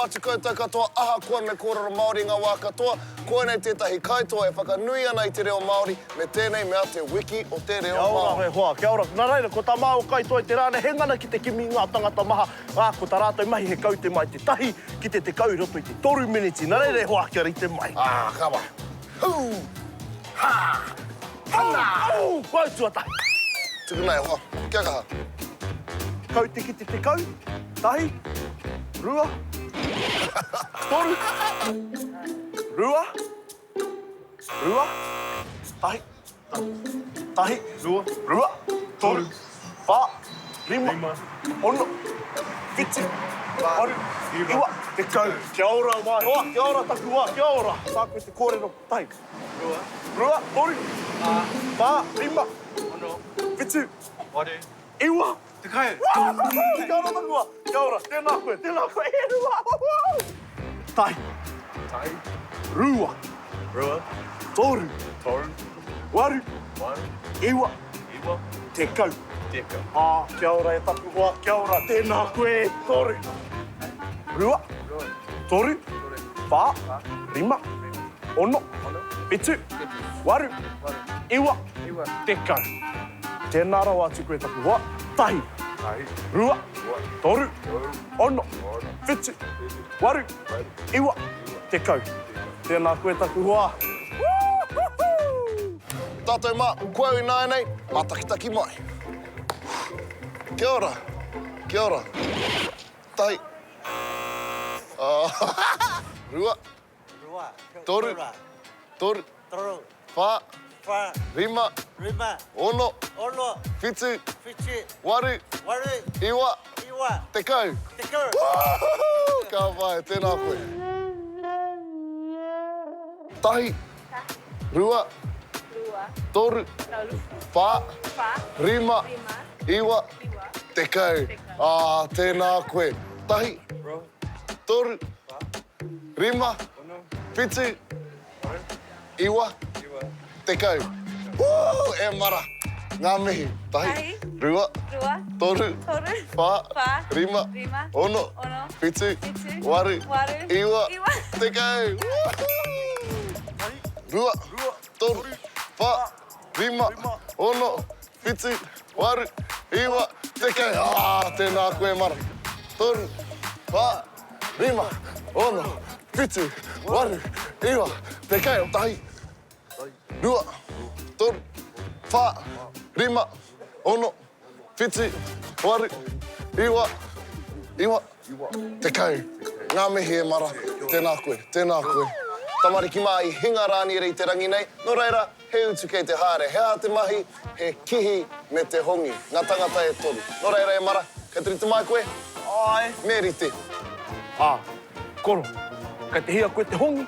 rawa atu koutou katoa ahakoa me kōrero Māori ngā wā katoa, koinei tētahi kaitoa e whakanui ana i te reo Māori me tēnei mea te wiki o te reo Kia ora Māori. e hoa, kia ora. Nā reira, ko tā māua kaitoa i te rā nei, he ngana ki te kimi i ngā tangata maha, ā, ko tā rātou mahi he kaute mai te tahi ki te tekau i roto i te toru meneti. Nā reira e hoa, kia rite mai. Ā, ka wā. Hū! Hā! Hana! Ū! Ko au tuatahi. Tukuna e hoa. Kia kaha. Kaute ki te tekau, tahi, rua, toru, rua, rua, tahi, tahi, rua, rua, toru, whā, rima, ono, whitu, waru, iwa, tekau. Kia ora my hoa, kia ora taku wā, kia ora. Tāku te kōrero, tahi. Rua. Rua, toru. Whā. Whā, rima. Ono. Whitu. Waru. Iwa. Tekau. Woo! Kia ora taku wā. Kia ora. Tēnā koe, tēnā koe. E rua. Tahi. Tahi. Rua. Rua. Toru. Toru. Waru. Waru. Iwa. Iwa. Tekau. Tekau. Ā, kia ora e taku hoa, kia ora. Tēnā koe. Toru. Rua. Rua. Toru. Toru. Whā. Whā. Rima. Rima. Ono. Ono. Whitu. Whitu. Waru. Waru. Iwa. Iwa. Tekau. Tēnā rawa atu koe taku hoa. Tahi. Tahi. Rua. Rua. Toru. Toru. Ono. Ono. Whitu. Whitu. Waru. Waru. Iwa. Iwa. Tekau. Tekau. Tēnā koe taku hoa. Woo-hoo-hoo! Tātou mā, ko au ināianei, mātakitaki mai. Kia ora. Kia ora. Tahi. Rua. Rua. Toru. Toru. Toru. Whā. Whā. Rima. Rima. Ono. Ono. Whitu. Whitu. Waru. Waru. Iwa. Iwa. Tekau. Tekau. Woohoo! Ka pai, tēnā koe. Tahi. Tahi. Rua. Rua. Toru. Toru. Whā. Whā. Rima. Rima. Iwa. Iwa. Tekau. Tekau. Ah, tēnā koe. Tahi. Rua. Toru. Whā. Rima. Whitu. Iwa. Tekau. Woo! E mara. Ngā mihi. Tahi. Rua. Toru. Whā. Rima. Ono. Whitu. Waru. Iwa. Tekau. Woohoo! Rua. Toru. Whā. Rima. Ono. Whitu. Waru. Iwa. Tekau. Ah, tēnā koe mara. Toru. Whā. Rima, ono, whitu, waru, iwa, tekau, tahi, rua, toru, whā, rima, ono, whitu, waru, iwa, iwa, tekau. Ngā mihi e mara, tēnā koe, tēnā koe. Tamariki mā i hinga Rāniera i te rangi nei, nō reira, he utu kei te haere. He aha te mahi? He kihi me te hongi. Ngā tangata e toru. Nō reira e mara, kei te rite mai koe? Āe. Me rite. Ā, koro, kei te hia koe te hongi,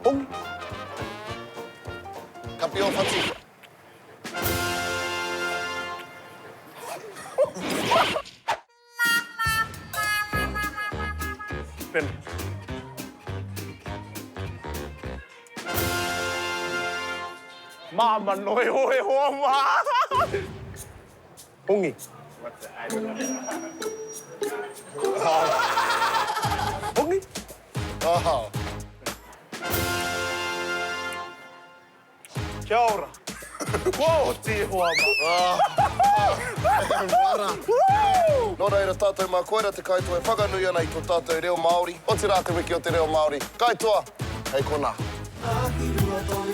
hongi. Kapi ō whatu. Pena. Māma noe hoe hoa mā. Hongi. Hongi. Kia ora. Kua oti e hoa ma. E mara. Nō reira tātou mā koira te kaitoa e whakanui ana i tō tātou reo Māori, otirā te wiki o te reo Māori. Kaitoa, hei konā. Taki rua toru.